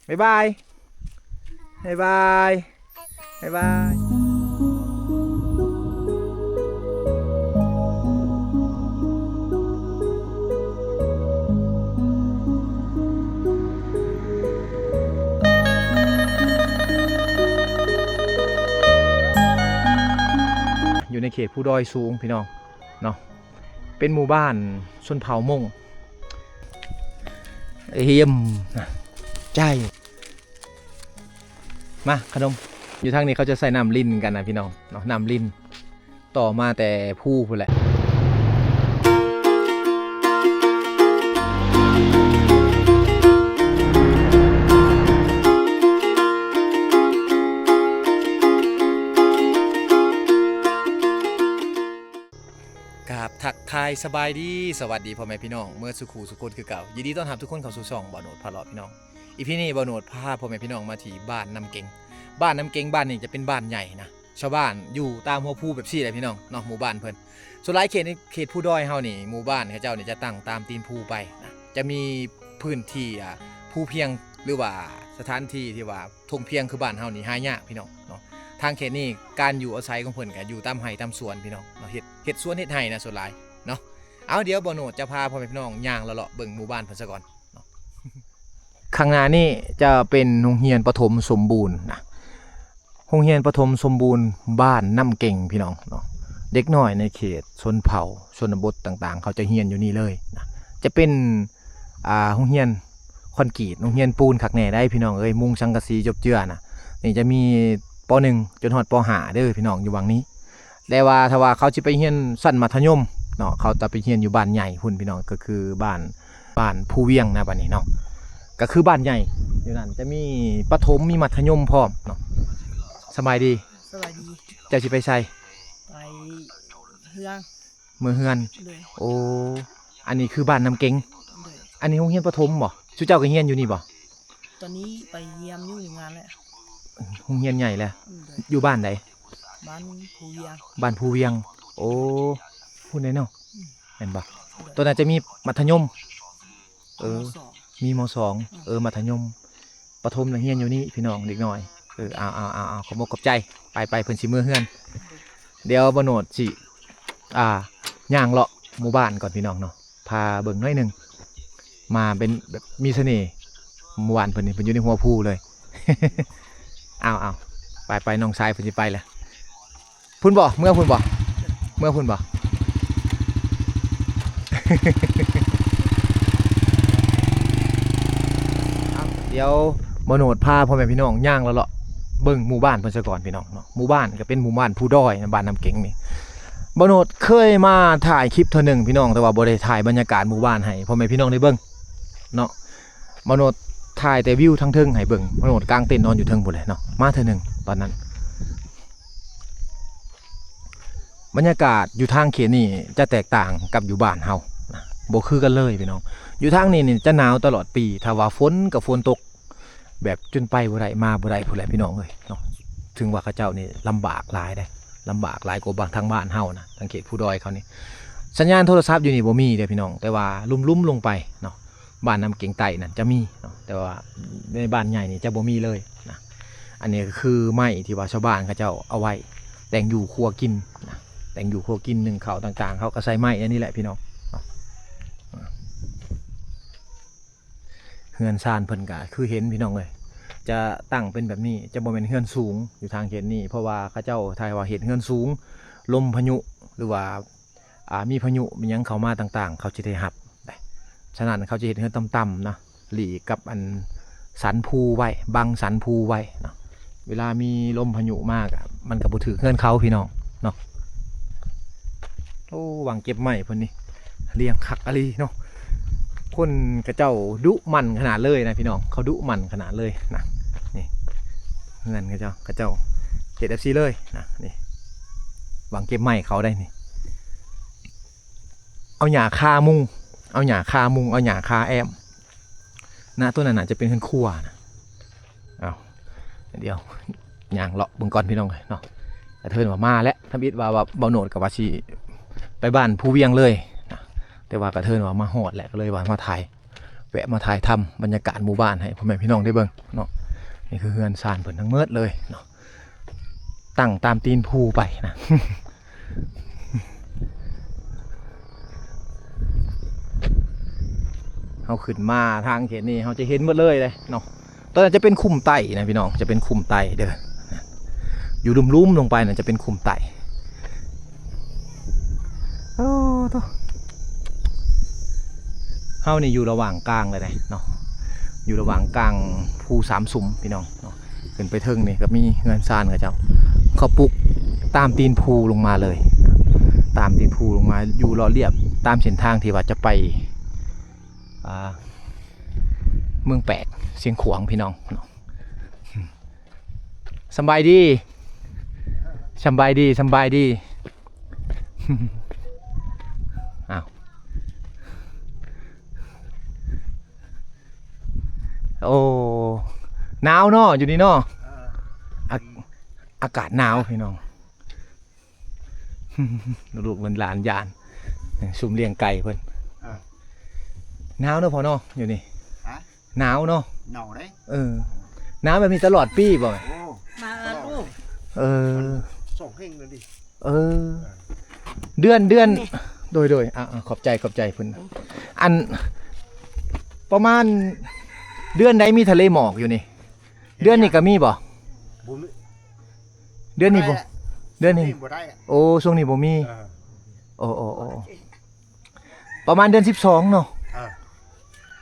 ບາຍບາຍ ບາຍບາຍ ບາຍບາຍ. ຢູ່ໃນເຂດພູດອຍສູງພີ່ນ້ອງເນາະ ເປັນໝູ່ບ້ານຊົນເຜົ່າມົ້ງ ເອີ່ມ ໃຈ ມາຂະໜົມ. ຢູ່ທາງນີ້ເຂົາຈະໃຊ້ນ້ຳລິນກັນນະພີ່ນ້ອງເນາະ ນ້ຳລິນ ຕໍ່ມາແຕ່ພູພຸ້ນແຫຼະ. ກາບທັກທາຍສະບາຍດີ ສະຫວັດດີພໍ່ແມ່ພີ່ນ້ອງເໝິດສູ່ຄູ່ສູ່ຄົນຄືເກົ່າ. ຍິນດີຕ້ອນຮັບທຸກຄົນເຂົ້າສູ່ຊ່ອງບ່າວໂນດພາເລາະພີ່ນ້ອງ. ອີພີນີ້ບ່າວໂນດພາພໍ່ແມ່ພີ່ນ້ອງມາທີ່ບ້ານນ້ຳເກັງ. ບ້ານນ້ຳເກັງ ບ້ານນີ້ຈະເປັນບ້ານໃຫຍ່ນະ ຊາວບ້ານຢູ່ຕາມຫົວພູແບບຊີ້ແຫຼະພີ່ນ້ອງເນາະ ໝູ່ບ້ານເພິ່ນ. ສ່ວນຫຼາຍເຂດ ເຂດພູດອຍເຮົານີ້ ໝູ່ບ້ານເຂົາເຈົ້ານີ້ຈະຕັ້ງຕາມຕີນພູໄປນະ ຈະມີພື້ນທີ່ ອ່າ ພູພຽງ ຫຼືວ່າສະຖານທີ່ທີ່ວ່າທົ່ງພຽງຄືບ້ານເຮົານີ້ຫາຍາກພີ່ນ້ອງເນາະ. ທາງເຂດນີ້ການຢູ່ອາໄສຂອງເພິ່ນກະຢູ່ຕາມໄຮ່ຕາມສວນພີ່ນ້ອງເນາະ ເຮັດ ເຮັດສວນເຮັດໄຮ່ນະສ່ວນຫຼາຍເນາະ. ເອົາ ດຽວບ່າວໂນດຈະພາພໍ່ແມ່ພີ່ນ້ອງຍ່າງເລາະໆເບິ່ງໝູ່ບ້ານເພິ່ນສາກ່ອນເນາະ. ຂ້າງໜ້ານີ້ຈະເປັນໂຮງຮຽນປະຖົມສົມບູນນະ ໂຮງຮຽນປະຖົມສົມບູນບ້ານນ້ຳເກັງພີ່ນ້ອງເນາະ. ເດັກນ້ອຍໃນເຂດຊົນເຜົ່າຊົນນະບົດຕ່າງໆ ເຂົາຈະຮຽນຢູ່ນີ້ເລີຍນະ ຈະເປັນ ອ່າ ໂຮງຮຽນຄອນກຣີດ ໂຮງຮຽນປູນຄັກແນ່ໄດ໋ພີ່ນ້ອງເອີຍ ມຸງສັງກະສີຈົບເຈືອນະ. ນີ້ຈະມີ ປໍໜຶ່ງ ຈົນຮອດ ປໍຫ້າ ເດີພີ່ນ້ອງ ຢູ່ຫວ່າງນີ້. ແຕ່ວ່າຖ້າວ່າເຂົາຊິໄປຮຽນຊັ້ນມັດທະຍົມເນາະ ເຂົາຈະໄປຮຽນຢູ່ບ້ານໃຫຍ່ພຸ້ນພີ່ນ້ອງ ກໍຄືບ້ານ ບ້ານພູວຽງນະ ບາດນີ້ເນາະ ກໍຄືບ້ານໃຫຍ່ຢູ່ນັ້ນ ຈະມີປະຖົມ ມີມັດທະຍົມພ້ອມເນາະ. ສະບາຍດີ. ສະບາຍດີ. ເຈົ້າຊິໄປໃສ? ໄປເຮືອນ. ເມືອເຮືອນ. ໂດຍ. ໂອ້ ອັນນີ້ຄືບ້ານນ້ຳເກັງ. ໂດຍ. ອັນນີ້ໂຮງຮຽນປະຖົມບໍ? ຊຸເຈົ້າກໍຮຽນຢູ່ນີ້ບໍ? ຕອນນີ້ໄປຢ້ຽມຢູ່ໂຮງງານແລ້ວ. ໂຮງຮຽນໃຫຍ່ແລ້ວ. ໂດຍ. ຢູ່ບ້ານໃດ? ບ້ານພູວຽງ. ບ້ານພູວຽງ. ໂອ້ ພຸ້ນເດ້ເນາະ. ອືມ. ແມ່ນບໍ່? ໂດຍ. ຕອນນັ້ນຈະມີມັດທະຍົມ. ເອີ ມ.ສອງ ມີ ມ.ສອງ. ອືມ. ເອີ ມັດທະຍົມ ປະຖົມນະ ຮຽນຢູ່ນີ້ພີ່ນ້ອງ ເດັກນ້ອຍ. ເອີ ເອົາໆໆ ຂອບອົກຂອບໃຈ. ໄປໆ ເພິ່ນຊິເມືອເຮືອນ. ດຽວບ່າວໂນດຊິ ອ່າ ຍ່າງເລາະໝູ່ບ້ານກ່ອນພີ່ນ້ອງເນາະ ພາເບິ່ງໜ້ອຍໜຶ່ງ. ມາເປັນແບບມີສະເໜ່ ໝູ່ບ້ານເພິ່ນນີ້ ເພິ່ນຢູ່ໃນຫົວພູເລີຍ. ເອົາໆ ໄປໆ ນ້ອງຊາຍເພິ່ນຊິໄປແລ້ວ. ພຸ້ນບໍ່? ເມືອພຸ້ນບໍ່? ເມືອພຸ້ນບໍ່? ດຽວບ່າວໂນດພາພໍ່ແມ່ພີ່ນ້ອງຍ່າງເລາະໆເບິ່ງໝູ່ບ້ານເພິ່ນສາກ່ອນພີ່ນ້ອງເນາະ. ໝູ່ບ້ານກໍເປັນໝູ່ບ້ານພູດອຍນະ ບ້ານນ້ຳເກັງນີ້. ບ່າວໂນດເຄີຍມາຖ່າຍຄລິບເທື່ອໜຶ່ງພີ່ນ້ອງ ແຕ່ວ່າບໍ່ໄດ້ຖ່າຍບັນຍາກາດໝູ່ບ້ານໃຫ້ພໍ່ແມ່ພີ່ນ້ອງໄດ້ເບິ່ງເນາະ. ບ່າວໂນດຖ່າຍແຕ່ວິວທາງເທິງໃຫ້ເບິ່ງ. ບ່າວໂນດກາງເຕັນນອນຢູ່ເທິງພຸ້ນແຫຼະເນາະ ມາເທື່ອໜຶ່ງຕອນນັ້ນ. ບັນຍາກາດຢູ່ທາງເຂດນີ້ຈະແຕກຕ່າງກັບຢູ່ບ້ານເຮົານະ ບໍ່ຄືກັນເລີຍພີ່ນ້ອງ. ຢູ່ທາງນີ້ນີ້ຈະໜາວຕະຫຼອດປີ ຖ້າວ່າຝົນກໍຝົນຕົກ ແບບຈົນໄປບໍ່ໄດ້ມາບໍ່ໄດ້ພຸ້ນແຫຼະພີ່ນ້ອງເອີຍເນາະ. ເຖິງວ່າເຂົາເຈົ້ານີ້ລຳບາກຫຼາຍເດ້ ລຳບາກຫຼາຍກວ່າບາງທາງບ້ານເຮົານະ ທາງເຂດພູດອຍເຂົານີ້. ສັນຍານໂທລະສັບຢູ່ນີ້ບໍ່ມີເດ້ພີ່ນ້ອງ ແຕ່ວ່າລຸ່ມໆລົງໄປເນາະ ບ້ານນ້ຳເກັງໃຕ້ນັ້ນຈະມີເນາະ ແຕ່ວ່າໃນບ້ານໃຫຍ່ນີ້ຈະບໍ່ມີເລີຍນະ. ອັນນີ້ກໍຄືໄມ້ທີ່ວ່າຊາວບ້ານເຂົາເຈົ້າເອົາໄວ້ແຕ່ງຢູ່ຄົວກິນນະ ແຕ່ງຢູ່ຄົວກິນ ໜຶ້ງເຂົ້າຕ່າງໆ ເຂົາກໍໃຊ້ໄມ້ອັນນີ້ແຫຼະພີ່ນ້ອງເນາະ. ເຮືອນຊານເພິ່ນກໍຄືເຫັນພີ່ນ້ອງເອີຍ ຈະຕັ້ງເປັນແບບນີ້ ຈະບໍ່ແມ່ນເຮືອນສູງຢູ່ທາງເຂດນີ້ ເພາະວ່າເຂົາເຈົ້າຖ້າວ່າເຮັດເຮືອນສູງ ລົມພາຍຸ ຫຼືວ່າ ອ່າ ມີພາຍຸມີຫຍັງເຂົ້າມາຕ່າງໆ ເຂົາຈະໄດ້ຮັບ. ສະນັ້ນເຂົາຈະເຮັດເຮືອນຕ່ຳໆນະ ຫຼີກກັບອັນສັນພູໄວ້ ບັງສັນພູໄວ້ເນາະ. ເວລາມີລົມພາຍຸມາກະ ມັນກະບໍ່ຖືກເຮືອນເຂົາພີ່ນ້ອງເນາະ. ໂອ້ ຫວ່າງເກັບໄມ້ເພິ່ນນີ້ ລ້ຽງຄັກອີ່ຫຼີເນາະ. ຄົນເຂົາເຈົ້າດຸໝັ່ນຂະໜາດເລີຍນະພີ່ນ້ອງ ເຂົາດຸໝັ່ນຂະໜາດເລີຍນະ. ນີ້ເຮືອນເຂົາເຈົ້າ ເຂົາເຈົ້າເຮັດແບບຊີ້ເລີຍນະ. ນີ້ຫວ່າງເກັບໄມ້ເຂົາໄດ໋ນີ້ ເອົາຫຍ້າຄາມຸງ ເອົາຫຍ້າຄາມຸງ ເອົາຫຍ້າຄາແອ້ມນະ. ໂຕນັ້ນໜ້າຈະເປັນເຮືອນຄົວນະ. ເອົາ ດຽວຍ່າງເລາະເບິ່ງກ່ອນພີ່ນ້ອງເອີຍເນາະ. ກະເທີນວ່າມາແລ້ວ ທຳອິດວ່າ ວ່າບ່າວໂນດກໍວ່າຊິໄປບ້ານພູວຽງເລີຍນະ ແຕ່ວ່າກະເທີນວ່າມາຮອດແລ້ວ ກໍເລີຍວ່າມາຖ່າຍ ແວະມາຖ່າຍທຳບັນຍາກາດໝູ່ບ້ານໃຫ້ພໍ່ແມ່ພີ່ນ້ອງໄດ້ເບິ່ງເນາະ. ນີ້ຄືເຮືອນຊານເພິ່ນທັງໝົດເລີຍເນາະ ຕັ້ງຕາມຕີນພູໄປນະ. ເຮົາຂຶ້ນມາທາງເຂດນີ້ ເຮົາຈະເຫັນໝົດເລີຍເດ້ເນາະ. ຕອນນັ້ນຈະເປັນຄຸ້ມໄຕ້ນະພີ່ນ້ອງ ຈະເປັນຄຸ້ມໄຕ້ເດີ້. ຢູ່ລຸ່ມໆລົງໄປນັ້ນຈະເປັນຄຸ້ມໄຕ້. ໂອ້ໂຕ ເຮົານີ້ຢູ່ລະຫວ່າງກາງເລີຍເດ້ເນາະ ຢູ່ລະຫວ່າງກາງພູສາມສຸມພີ່ນ້ອງເນາະ. ຂຶ້ນໄປເທິງນີ້ກໍມີເຮືອນຊານເຂົາເຈົ້າ ເຂົາປຸກຕາມຕີນພູລົງມາເລີຍ ຕາມຕີນພູລົງມາ ຢູ່ເລາະລຽບຕາມເສັ້ນທາງທີ່ວ່າຈະໄປ ອ່າ ເມືອງແປກ ຊຽງຂວາງ ພີ່ນ້ອງເນາະ. ສຳບາຍດີ ສຳບາຍດີ ສຳບາຍດີ. ອ້າວ ໂອ້ ໜາວເນາະ ຢູ່ນີ້ເນາະ. ເອີ ອາ ອາກາດໜາວພີ່ນ້ອງ. ລູກໆຫຼານໆຢ້ານ ຊຸມລ້ຽງໄກ່ເພິ່ນ. ເອີ ໜາວເນາະພໍ່ເນາະ ຢູ່ນີ້. ຮະ? ໜາວເນາະ. ໜາວເດ້. ເອີ ໜາວແບບນີ້ຕະຫຼອດປີບໍ່? ໂອ້ ໜາວເອີລູກ. ເອີ ສອງແຫ່ງນັ້ນດິ. ເອີ ເດືອນ ເດືອນ ໂດຍ ໂດຍ ອ່າ ຂອບໃຈ ຂອບໃຈເພິ່ນ. ອັນ ປະມານເດືອນໃດມີທະເລໝອກຢູ່ນີ້? ເດືອນນີ້ກໍມີບໍ່? ບໍ່ມີ. ເດືອນນີ້ບໍ່? ເດືອນນີ້ບໍ່ໄດ້. ໂອ້ ຊ່ວງນີ້ບໍ່ມີ. ເອີ ໂອ້ ໂອ້ ໂອ້ ປະມານເດືອນສິບສອງເນາະ. ເອີ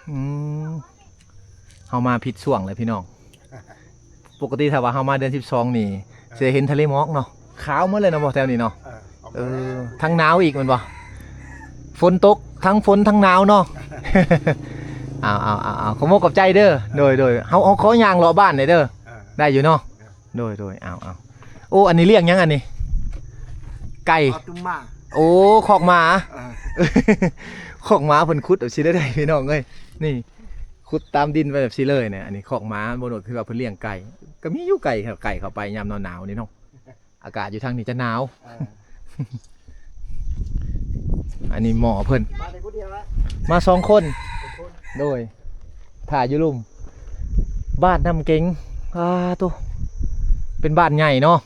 ອືມ ເຮົາມາຜິດຊ່ວງເລີຍພີ່ນ້ອງ. ປົກກະຕິຖ້າວ່າເຮົາມາເດືອນສິບສອງນີ້ ເອີ ຊິໄດ້ເຫັນທະເລໝອກເນາະ. ຂາວໝົດເລີຍເນາະ ແຖວນີ້ເນາະ. ເອີ ເອີ ທັງໜາວອີກແມ່ນບໍ່? ເອີ ຝົນຕົກ ທັງຝົນທັງໜາວເນາະ. ເອົາ ເອົາ ເອົາ ເອົາ ຂອບອົກຂອບໃຈເດີ້. ໂດຍ ໂດຍ ເຮົາ ເຮົາຂໍຍ່າງເລາະບ້ານໜ່ອຍເດີ້. ເອີ ໄດ້ຢູ່ເນາະ. ໂດຍ ໂດຍ ເອົາ ເອົາ ໂອ້ ອັນນີ້ລ້ຽງຫຍັງອັນນີ້? ໄກ່. ເອົາຕຸມໝາ. ໂອ້ ຄອກໝາ. ເອີ ຄອກໝາເພິ່ນຂຸດເອົາຊີ້ເລີຍພີ່ນ້ອງເອີຍ. ນີ້ ຂຸດຕາມດິນໄປແບບຊີ້ເລີຍນີ້. ອັນນີ້ຄອກໝາ ບໍ່ໂດດ ຄືວ່າເພິ່ນລ້ຽງໄກ່. ກໍມີຢູ່ໄກ່ ໄກ່ເຂົ້າໄປຍາມໜາວໆນີ້ເນາະ. ອາກາດຢູ່ທາງນີ້ຈະໜາວ. ເອີ ອັນນີ້ໝໍ້ເພິ່ນ ມາໄດ້ຜູ້ດຽວອະ? ມາສອງຄົນ. ສອງຄົນ. ໂດຍ ຖ້າຢູ່ລຸ່ມ ບ້ານນ້ຳເກັງ. ອາໂຕ ເປັນບ້ານໃຫຍ່ເນາະ.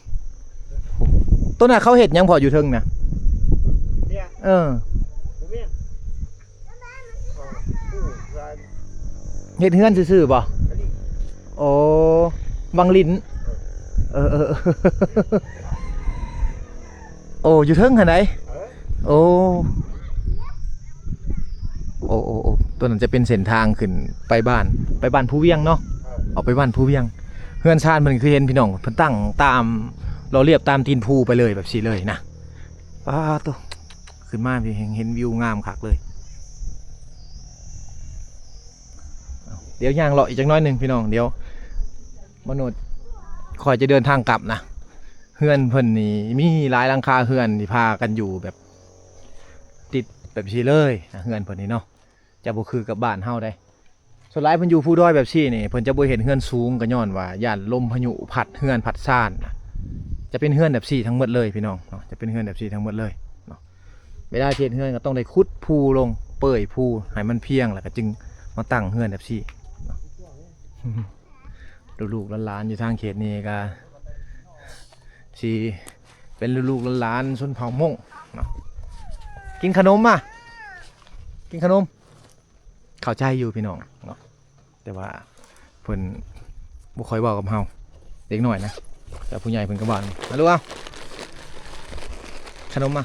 ໂຕນັ້ນເຂົາເຮັດຫຍັງພໍຢູ່ເທິງນະ? ເອີ ເຮັດເຮືອນຊື່ໆບໍ່? ໂອ້ ຫວັງລິ້ນ. ເອີ ເອີ ເອີ ໂອ້ ຢູ່ເທິງຫັ້ນໃດ. ເອີ ໂອ້ ໂອ້ ໂອ້ ໂອ້ ຕົວນັ້ນຈະເປັນເສັ້ນທາງຂຶ້ນໄປບ້ານ ໄປບ້ານພູວຽງເນາະ. ເອີ ອອກໄປບ້ານພູວຽງ. ເຮືອນຊານເພິ່ນຄືເຫັນພີ່ນ້ອງ ເພິ່ນຕັ້ງຕາມ ເລາະລຽບຕາມຕີນພູໄປເລີຍ ແບບຊີ້ເລີຍນະ. ປາໂຕ ຂຶ້ນມາພີ້ແຮ່ງເຫັນວິວງາມຄັກເລີຍ. ດຽວຍ່າງເລາະອີກຈັກໜ້ອຍໜຶ່ງພີ່ນ້ອງ ດຽວມະນຸດຄ່ອຍຈະເດີນທາງກັບນະ. ເຮືອນເພິ່ນນີ້ມີຫຼາຍຫຼັງຄາເຮືອນທີ່ພາກັນຢູ່ແບບຕິດແບບຊີ້ເລີຍນະ ເຮືອນເພິ່ນນີ້ເນາະ. ຈະບໍ່ຄືກັບບ້ານເຮົາໃດ. ສ່ວນຫຼາຍເພິ່ນຢູ່ພູດອຍແບບຊີ້ນີ້ ເພິ່ນຈະບໍ່ເຮັດເຮືອນສູງ ກໍຍ້ອນວ່າຢ້ານລົມພາຍຸພັດເຮືອນພັດຊານນະ. ຈະເປັນເຮືອນແບບຊີ້ທັງໝົດເລີຍພີ່ນ້ອງເນາະ ຈະເປັນເຮືອນແບບຊີ້ທັງໝົດເລີຍເນາະ. ເວລາເຮັດເຮືອນກໍຕ້ອງໄດ້ຂຸດພູລົງ ເປີຍພູໃຫ້ມັນພຽງ ແລ້ວກໍຈຶ່ງມາຕັ້ງເຮືອນແບບຊີ້ເນາະ. ລູກໆຫຼານໆຢູ່ທາງເຂດນີ້ກໍຊິເປັນລູກໆຫຼານໆຊົນເຜົ່າມົ້ງເນາະ. ກິນຂະໜົມມາ ກິນຂະໜົມ. ເຂົ້າໃຈຢູ່ພີ່ນ້ອງເນາະ ແຕ່ວ່າເພິ່ນບໍ່ຄ່ອຍເວົ້າກັບເຮົາ ເດັກນ້ອຍນະ. ແຕ່ຜູ້ໃຫຍ່ເພິ່ນກໍເວົ້າ. ມາລູກ ເອົາຂະໜົມມາ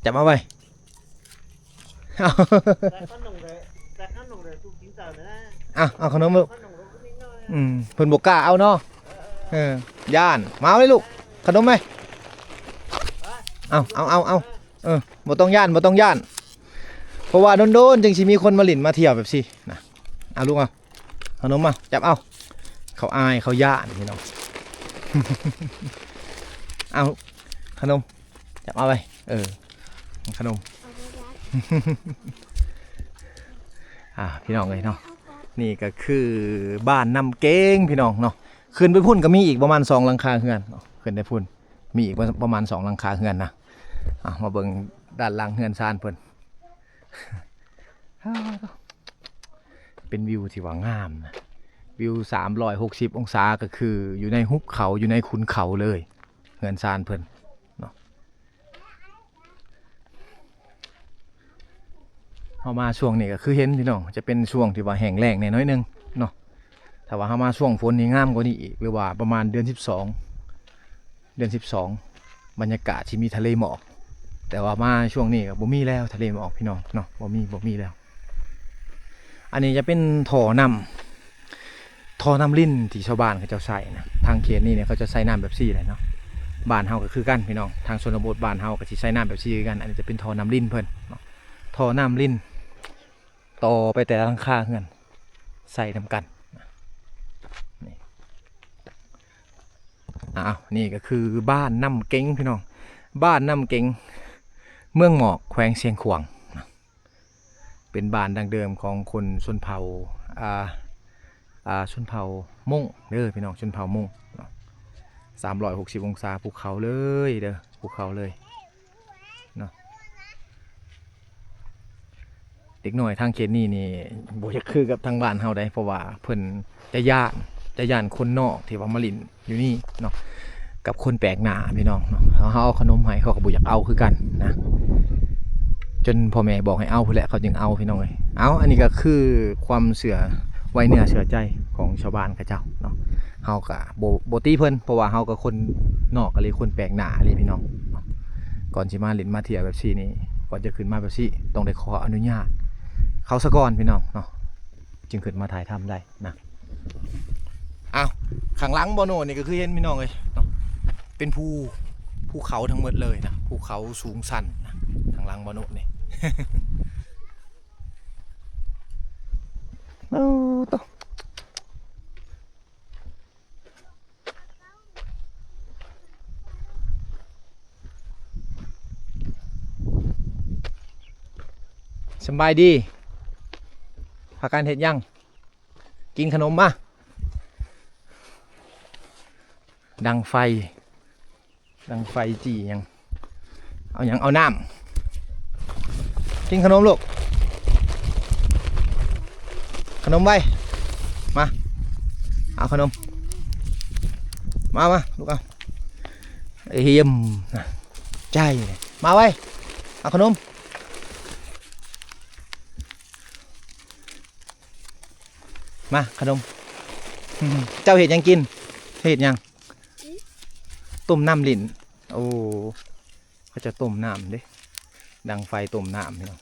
ຈັບເອົາໄວ້. ເອົາ ເອົາຂະໜົມລູກ. ອືມ ເພິ່ນບໍ່ກ້າເອົາເນາະ. ເອີ ຢ້ານ. ມາເອົາເລີຍລູກ ຂະໜົມໄວ້. ເອົາ ເອົາ ເອົາ ເອົາ. ເອີ ບໍ່ຕ້ອງຢ້ານ ບໍ່ຕ້ອງຢ້ານ ເພາະວ່າດົນໆຈຶ່ງຊິມີຄົນມາຫຼິ້ນມາທ່ຽວແບບຊີ້ນະ. ເອົາລູກ ເອົາຂະໜົມມາ ຈັບເອົາ. ເຂົາອາຍ ເຂົາຢ້ານພີ່ນ້ອງ. ເອົາຂະໜົມ ຈັບເອົາໄວ້. ເອີ ຂະໜົມ. ອ່າ ພີ່ນ້ອງເອີຍເນາະ ນີ້ກໍຄືບ້ານນ້ຳເກັງພີ່ນ້ອງເນາະ. ຂຶ້ນໄປພຸ້ນກໍມີອີກປະມານສອງຫຼັງຄາເຮືອນເນາະ ຂຶ້ນໄປພຸ້ນ ມີອີກປະ ປະມານສອງຫຼັງຄາເຮືອນນະ. ອ່າ ມາເບິ່ງດ້ານຫຼັງເຮືອນຊານເພິ່ນ. ເປັນວິວທີ່ວ່າງາມນະ ວິວສາມຮ້ອຍຫົກສິບອົງສາ ກໍຄືຢູ່ໃນຫຸບເຂົາ ຢູ່ໃນຂຸນເຂົາເລີຍ ເຮືອນຊານເພິ່ນເນາະ. ເຮົາມາຊ່ວງນີ້ກໍຄືເຫັນພີ່ນ້ອງ ຈະເປັນຊ່ວງທີ່ວ່າແຫ້ງແລ້ງແດ່ໜ້ອຍໜຶ່ງເນາະ. ຖ້າວ່າເຮົາມາຊ່ວງຝົນນີ້ງາມກວ່ານີ້ອີກ ຫຼືວ່າປະມານເດືອນສິບສອງ ເດືອນສິບສອງ ບັນຍາກາດຊິມີທະເລໝອກ. ແຕ່ວ່າມາຊ່ວງນີ້ກໍບໍ່ມີແລ້ວທະເລໝອກພີ່ນ້ອງເນາະ ບໍ່ມີ ບໍ່ມີແລ້ວ. ອັນນີ້ຈະເປັນທໍ່ນ້ຳ ທໍ່ນ້ຳລິນທີ່ຊາວບ້ານເຂົາເຈົ້າໃຊ້ນະ. ທາງເຂດນີ້ເນຍ ເຂົາຈະໃຊ້ນ້ຳເປັບຊີແຫຼະເນາະ. ບ້ານເຮົາກໍຄືກັນພີ່ນ້ອງ ທາງຊົນນະບົດບ້ານເຮົາກໍຊິໃຊ້ນ້ຳເປັບຊີຄືກັນ. ອັນນີ້ຈະເປັນທໍ່ນ້ຳລິນເພິ່ນເນາະ ທໍ່ນ້ຳລິນ ຕໍ່ໄປແຕ່ລະຫຼັງຄາເຮືອນ ໃຊ້ນຳກັນ. ນີ້ ອ້າວ ນີ້ກໍຄືບ້ານນ້ຳເກັງພີ່ນ້ອງ ບ້ານນ້ຳເກັງ ເມືອງໝອກ ແຂວງຊຽງຂວາງ. ເປັນບ້ານດັ້ງເດີມຂອງຄົນຊົນເຜົ່າ ອ່າ ອ່າ ຊົນເຜົ່າມົ້ງເດີພີ່ນ້ອງ ຊົນເຜົ່າມົ້ງເນາະ. ສາມຮ້ອຍຫົກສິບອົງສາ ພູເຂົາເລີຍເດີ ພູເຂົາເລີຍເນາະ. ເດັກນ້ອຍທາງເຂດນີ້ນີ້ບໍ່ຢາກຄືກັບທາງບ້ານເຮົາໃດ ເພາະວ່າເພິ່ນຈະຢ້ານ ຈະຢ້ານຄົນນອກທີ່ວ່າມາຫຼິ້ນ ຢູ່ນີ້ເນາະ ກັບຄົນແປກໜ້າພີ່ນ້ອງເນາະ. ເຮົາ ເຮົາເອົາຂະໜົມໃຫ້ ເຂົາກໍບໍ່ຢາກເອົາຄືກັນນະ ຈົນພໍ່ແມ່ບອກໃຫ້ເອົາພຸ້ນແຫຼະ ເຂົາຈຶ່ງເອົາພີ່ນ້ອງເອີຍ. ເອົາ ອັນນີ້ກໍຄືຄວາມເຊື່ອໄວ້ເນື້ອເຊື່ອໃຈຂອງຊາວບ້ານເຂົາເຈົ້າເນາະ. ເຮົາກໍບໍ່ ບໍ່ຕິເພິ່ນ ເພາະວ່າເຮົາກໍຄົນນອກອີ່ຫຼີ ຄົນແປກໜ້າອີ່ຫຼີພີ່ນ້ອງເນາະ. ກ່ອນຊິມາຫຼິ້ນມາທ່ຽວແບບຊີ້ນີ້ ກ່ອນຈະຂຶ້ນມາແບບຊີ້ ຕ້ອງໄດ້ຂໍອະນຸຍາດເຂົາສາກ່ອນພີ່ນ້ອງເນາະ ຈຶ່ງຂຶ້ນມາຖ່າຍທຳໄດ້ນະ. ອ້າວ ຂ້າງຫຼັງບ່າວໂນດນີ້ກໍຄືເຫັນພີ່ນ້ອງເອີຍເນາະ ເປັນພູ ພູເຂົາທັງໝົດເລີຍນະ ພູເຂົາສູງຊັນນະ ຂ້າງຫຼັງບ່າວໂນດນີ້. ໂອ້ ໂຕ ສະບາຍດີ ພາກັນເຮັດຫຍັງ? ກິນຂະໜົມມາ. ດັງໄຟ ດັງໄຟຈີ່ຫຍັງ? ເອົາຫຍັງ? ເອົານ້ຳ. ກິນຂະໜົມລູກ. ຂະໜົມໄວ. ມາ ເອົາຂະໜົມ. ມາ ມາ ລູກເອົາ. ເອີຍ ໃຈ ມາໄວ. ເອົາຂະໜົມ. ມາ ຂະໜົມ. ເຈົ້າເຮັດຫຍັງກິນ? ເຮັດຫຍັງ? ຕົ້ມນ້ຳຫຼິ້ນ. ໂອ້ ເຂົາເຈົ້າຕົ້ມນ້ຳເດ້ ດັງໄຟຕົ້ມນ້ຳພີ່ນ້ອງ.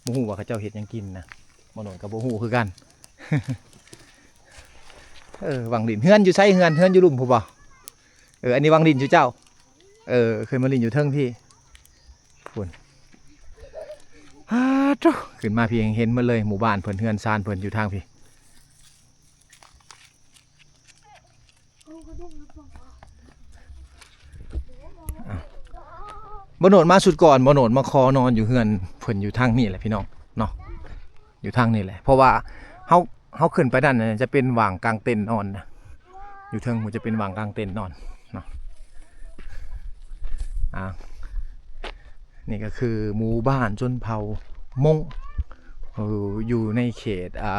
ບໍ່ຮູ້ວ່າເຂົາເຈົ້າເຮັດຫຍັງກິນນະ ບ່າວໂນດກໍບໍ່ຮູ້ຄືກັນ. ເອີ ຫວ່າງຫຼິ້ນ. ເຮືອນຢູ່ໃສ? ເຮືອນ ເຮືອນຢູ່ລຸ່ມພຸ້ນບໍ່? ເອີ ອັນນີ້ຫວ່າງຫຼິ້ນຊື່ເຈົ້າ. ເອີ ຂຶ້ນມາຫຼິ້ນຢູ່ເທິງພີ້ ພຸ້ນ. ອາໂທ້ ຂຶ້ນມາພີ້ເຫັນໝົດເລີຍ ໝູ່ບ້ານເພິ່ນ ເຮືອນຊານເພິ່ນຢູ່ທາງພີ້. ບ່າວໂນດມາຊຸດກ່ອນ ບ່າວໂນດມາຂໍນອນຢູ່ເຮືອນເພິ່ນຢູ່ທາງນີ້ແຫຼະພີ່ນ້ອງເນາະ ຢູ່ທາງນີ້ແຫຼະ ເພາະວ່າເຮົາ ເຮົາຂຶ້ນໄປນັ້ນຈະເປັນຫວ່າງກາງເຕັນນອນນະ ຢູ່ເທິງພຸ້ນຈະເປັນຫວ່າງກາງເຕັນນອນເນາະ. ອ່າ ນີ້ກໍຄືໝູ່ບ້ານຊົນເຜົ່າມົ້ງ ເອີ ຢູ່ໃນເຂດ ອ່າ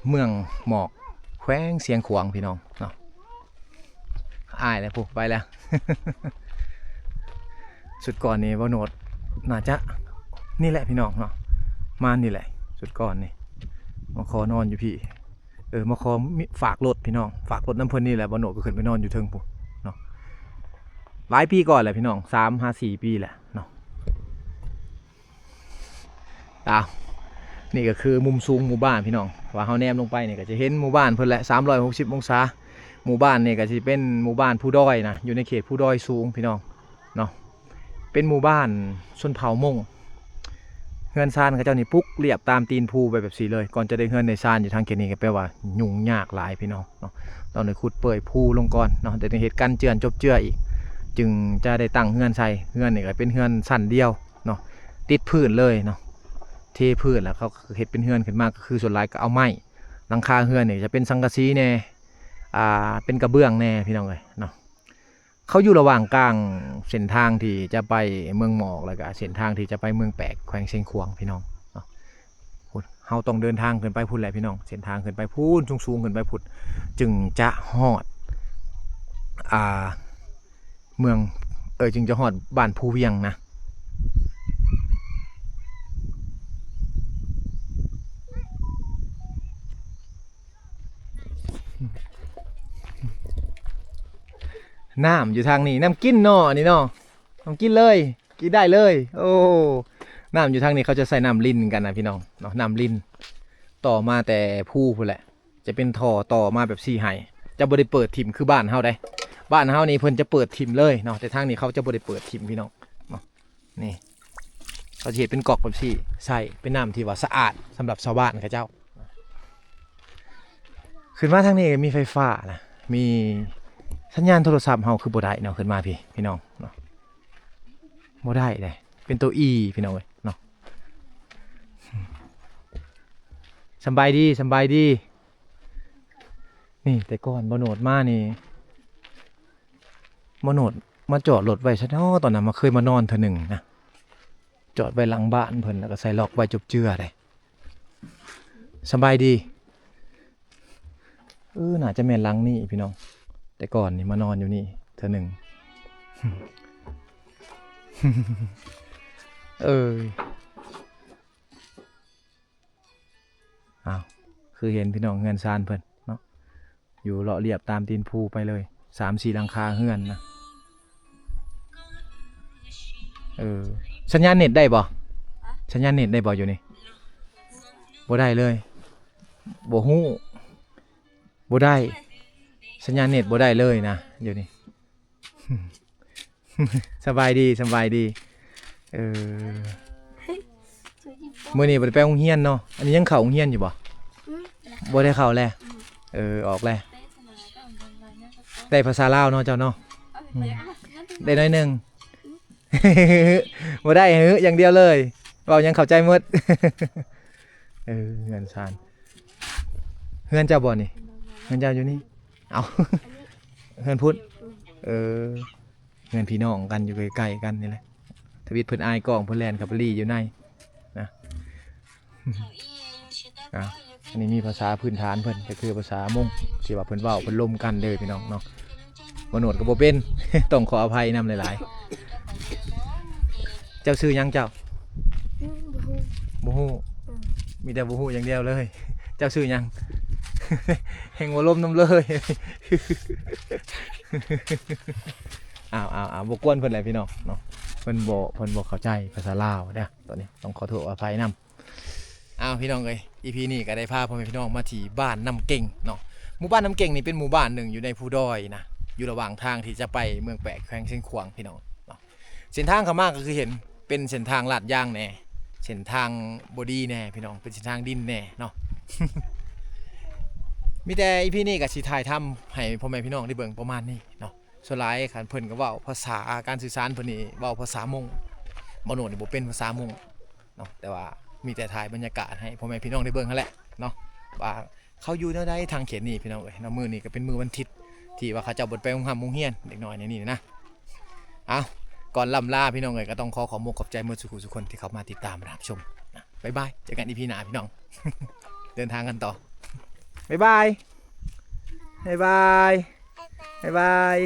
ເມືອງໝອກ ແຂວງຊຽງຂວາງ ພີ່ນ້ອງເນາະ. ອ້າຍແລ້ວ ພຸ້ນໄປແລ້ວ. ຊຸດກ່ອນນີ້ບ່າວໂນດໜ້າຈະນີ້ແຫຼະພີ່ນ້ອງເນາະ ມານີ້ແຫຼະ ຊຸດກ່ອນນີ້ ມາຂໍນອນຢູ່ພີ້ ເອີ ມາຂໍຝາກລົດພີ່ນ້ອງ ຝາກລົດນຳເພິ່ນນີ້ແຫຼະ. ບ່າວໂນດກໍຂຶ້ນໄປນອນຢູ່ເທິງພຸ້ນເນາະ ຫຼາຍປີກ່ອນແຫຼະພີ່ນ້ອງ ສາມຫາສີ່ປີແຫຼະເນາະ. ຕາມ ນີ້ກໍຄືມຸມສູງໝູ່ບ້ານພີ່ນ້ອງ ວ່າເຮົາແນມລົງໄປນີ້ກໍຈະເຫັນໝູ່ບ້ານເພິ່ນແຫຼະ ສາມຮ້ອຍຫົກສິບອົງສາ. ໝູ່ບ້ານນີ້ກໍຊິເປັນໝູ່ບ້ານພູດອຍນະ ຢູ່ໃນເຂດພູດອຍສູງພີ່ນ້ອງເນາະ ເປັນໝູ່ບ້ານຊົນເຜົ່າມົ້ງ. ເຮືອນຊານເຂົາເຈົ້ານີ້ປຸກລຽບຕາມຕີນພູໄປແບບຊີ້ເລີຍ. ກ່ອນຈະໄດ້ເຮືອນໄດ້ຊານຢູ່ທາງເຂດນີ້ກໍແປວ່າຫຍຸ້ງຍາກຫຼາຍພີ່ນ້ອງເນາະ ຕ້ອງໄດ້ຂຸດເປີດພູລົງກ່ອນເນາະ ໄດ້ເຮັດກັນເຈື່ອນຈົບເຈື່ອນອີກ ຈຶ່ງຈະໄດ້ຕັ້ງເຮືອນໃສ່. ເຮືອນນີ້ກໍເປັນເຮືອນຊັ້ນດຽວ ເນາະ ຕິດພື້ນເລີຍເນາະ ເທພື້ນແລ້ວເຂົາເຮັດເປັນເຮືອນຂຶ້ນມາ ກໍຄືສ່ວນຫຼາຍກໍເອົາໄມ້. ຫຼັງຄາເຮືອນນີ້ຈະເປັນສັງກະສີແດ່ ອ່າ ເປັນກະເບື້ອງແດ່ພີ່ນ້ອງເອີຍເນາະ. ເຂົາຢູ່ລະຫວ່າງກາງເສັ້ນທາງທີ່ຈະໄປເມືອງໝອກ ແລ້ວກໍເສັ້ນທາງທີ່ຈະໄປເມືອງແປກ ແຂວງຊຽງຂວາງ ພີ່ນ້ອງເນາະ. ເຮົາຕ້ອງເດີນທາງຂຶ້ນໄປພຸ້ນແຫຼະພີ່ນ້ອງ, ເສັ້ນທາງຂຶ້ນໄປພຸ້ນ ສູງໆຂຶ້ນໄປພຸ້ນ ຈຶ່ງຈະຮອດ ອ່າ ເມືອງ ເອີ ຈຶ່ງຈະຮອດບ້ານພູວຽງນະ. ນ້ຳຢູ່ທາງນີ້ ນ້ຳກິນເນາະ ອັນນີ້ເນາະ ນ້ຳກິນເລີຍ ກິນໄດ້ເລີຍ. ໂອ້ ນ້ຳຢູ່ທາງນີ້ເຂົາຈະໃຊ້ນ້ຳລິນກັນນະພີ່ນ້ອງເນາະ, ນ້ຳລິນຕໍ່ມາແຕ່ພູພຸ້ນແຫຼະ. ຈະເປັນທໍ່ຕໍ່ມາແບບຊີ້ໃຫ້ ຈະບໍ່ໄດ້ເປີດຖິ້ມຄືບ້ານເຮົາໃດ໋. ບ້ານເຮົານີ້ເພິ່ນຈະເປີດຖິ້ມເລີຍເນາະ, ແຕ່ທາງນີ້ເຂົາຈະບໍ່ໄດ້ເປີດຖິ້ມພີ່ນ້ອງເນາະ. ນີ້ ເຂົາຈະເຮັດເປັນກອກແບບຊີ້ ໃຊ້ເປັນນ້ຳທີ່ວ່າສະອາດສຳລັບຊາວບ້ານເຂົາເຈົ້າ. ຂຶ້ນມາທາງນີ້ກໍມີໄຟຟ້ານະ, ມີສັນຍານໂທລະສັບເຮົາຄືບໍ່ໄດ້ເນາະ, ຂຶ້ນມາພີ້ ພີ່ນ້ອງເນາະ. ບໍ່ໄດ້ເດ້ ເປັນໂຕອີພີ່ນ້ອງເອີຍເນາະ. ສຳບາຍດີ ສຳບາຍດີ. ນີ້ແຕ່ກ່ອນບ່າວໂນດມານີ້ ບ່າວໂນດມາຈອດລົດໄວ້ຊະເນາະ, ຕອນນັ້ນມາເຄີຍມານອນເທື່ອໜຶ່ງນະ, ຈອດໄວ້ຫຼັງບ້ານເພິ່ນ ແລ້ວກໍໃສ່ລັອກໄວ້ຈົບເຈື່ອໄດ໋. ສຳບາຍດີ. ເອີ ໜ້າຈະແມ່ນຫຼັງນີ້ພີ່ນ້ອງ, ແຕ່ກ່ອນນີ້ມານອນຢູ່ນີ້ເທື່ອໜຶ່ງ. ເອີ ອ້າວ ຄືເຫັນພີ່ນ້ອງ ເຮືອນຊານເພິ່ນເນາະ ຢູ່ເລາະລຽບຕາມຕີນພູໄປເລີຍ ສາມສີ່ຫຼັງຄາເຮືອນນະ. ເອີ ສັນຍານເນັດໄດ້ບໍ່? ສັນຍານເນັດໄດ້ບໍ່ຢູ່ນີ້? ບໍ່ໄດ້ເລີຍ ບໍ່ຮູ້ ບໍ່ໄດ້ ສັນຍານເນັດບໍ່ໄດ້ເລີຍນະ ດຽວນີ້. ສະບາຍດີ ສະບາຍດີ. ເອີ ມື້ນີ້ບໍ່ໄດ້ໄປໂຮງຮຽນເນາະ, ອັນນີ້ຍັງເຂົ້າໂຮງຮຽນຢູ່ບໍ່? ອືມ ບໍ່ໄດ້ເຂົ້າແລ້ວ. ອືມ ເອີ ອອກແລ້ວ. ໄດ້ພາສາລາວເນາະເຈົ້າເນາະ? ອືມ ໄດ້ໜ້ອຍໜຶ່ງ. ບໍ່ໄດ້ ຫຶ ຢ່າງດຽວເລີຍ ເວົ້າຫຍັງເຂົ້າໃຈໝົດ. ເອີ ເຮືອນຊານ ເຮືອນເຈົ້າບໍ່ນີ້? ເຮືອນເຈົ້າຢູ່ນີ້. ເອົ້າ ເຮືອນພຸ້ນ. ເອີ ເຮືອນພີ່ນ້ອງກັນ ຢູ່ໃກ້ໆກັນນີ້ແຫຼະ. ທະວິດເພິ່ນອາຍກ້ອງ ເພິ່ນແລ່ນເຂົ້າໄປລີ້ຢູ່ໃນນະ. ອ່າ ອັນນີ້ມີພາສາພື້ນຖານເພິ່ນ ກໍຄືພາສາມົ້ງທີ່ວ່າເພິ່ນເວົ້າ ເພິ່ນລົມກັນເດີພີ່ນ້ອງເນາະ. ບໍ່ໂນດກໍບໍ່ເປັນ ຕ້ອງຂໍອະໄພນຳຫຼາຍໆ. ເຈົ້າຊື່ຫຍັງເຈົ້າ? ອືມ ບໍ່ຮູ້ ບໍ່ຮູ້. ອືມ ມີແຕ່ບໍ່ຮູ້ຢ່າງດຽວເລີຍ. ເຈົ້າຊື່ຫຍັງ? ແຮ່ງບໍ່ລົມນຳເລີຍ. ອ້າວໆໆ ບໍ່ກວນເພິ່ນແຫຼະພີ່ນ້ອງເນາະ, ເພິ່ນບໍ່ ເພິ່ນບໍ່ເຂົ້າໃຈພາສາລາວເດີ. ຕອນນີ້ຕ້ອງຂໍໂທດຂໍອະໄພນຳ. ອ້າວ ພີ່ນ້ອງເອີຍ ອີພີນີ້ກໍໄດ້ພາພໍ່ແມ່ພີ່ນ້ອງມາທີ່ບ້ານນ້ຳເກັງເນາະ. ໝູ່ບ້ານນ້ຳເກັງນີ້ເປັນໝູ່ບ້ານໜຶ່ງຢູ່ໃນພູດອຍນະ, ຢູ່ລະຫວ່າງທາງທີ່ຈະໄປເມືອງແປກ ແຂວງຊຽງຂວາງ ພີ່ນ້ອງເນາະ. ເສັ້ນທາງເຂົ້າມາກໍຄືເຫັນເປັນເສັ້ນທາງລາດຢາງແດ່ ເສັ້ນທາງບໍ່ດີແດ່ພີ່ນ້ອງ, ເປັນເສັ້ນທາງດິນແດ່ເນາະ. ມີແຕ່ອີພີນີ້ກໍຊິຖ່າຍທຳໃຫ້ພໍ່ແມ່ພີ່ນ້ອງໄດ້ເບິ່ງປະມານນີ້ເນາະ. ສ່ວນຫຼາຍຄັນເພິ່ນກໍເວົ້າພາສາ ການສື່ສານເພິ່ນນີ້ເວົ້າພາສາມົ້ງ, ບ່າວໂນດນີ້ບໍ່ເປັນພາສາມົ້ງເນາະ, ແຕ່ວ່າມີແຕ່ຖ່າຍບັນຍາກາດໃຫ້ພໍ່ແມ່ພີ່ນ້ອງໄດ້ເບິ່ງຫັ້ນແຫຼະເນາະ ວ່າເຂົາຢູ່ແນວໃດທາງເຂດນີ້ ພີ່ນ້ອງເອີຍເນາະ. ມື້ນີ້ກໍເປັນມື້ວັນທິດທີ່ວ່າເຂົາເຈົ້າບໍ່ໄປໂຮງຮ່ຳໂຮງຮຽນ ເດັກນ້ອຍໃນນີ້ນະ. ເອົ້າ ກ່ອນລ່ຳລາ ພີ່ນ້ອງເອີຍ ກໍຕ້ອງຂໍຂອບມົກຂອບໃຈໝົດສູ່ຜູ້ສູ່ຄົນທີ່ເຂົ້າມາຕິດຕາມຮັບຊົມນະ. ບາຍບາຍ ເຈີກັນອີພີໜ້າ ພີ່ນ້ອງ. ເດີນທາງກັນຕໍ່. ບາຍບາຍ ບາຍບາຍ ບາຍບາຍ.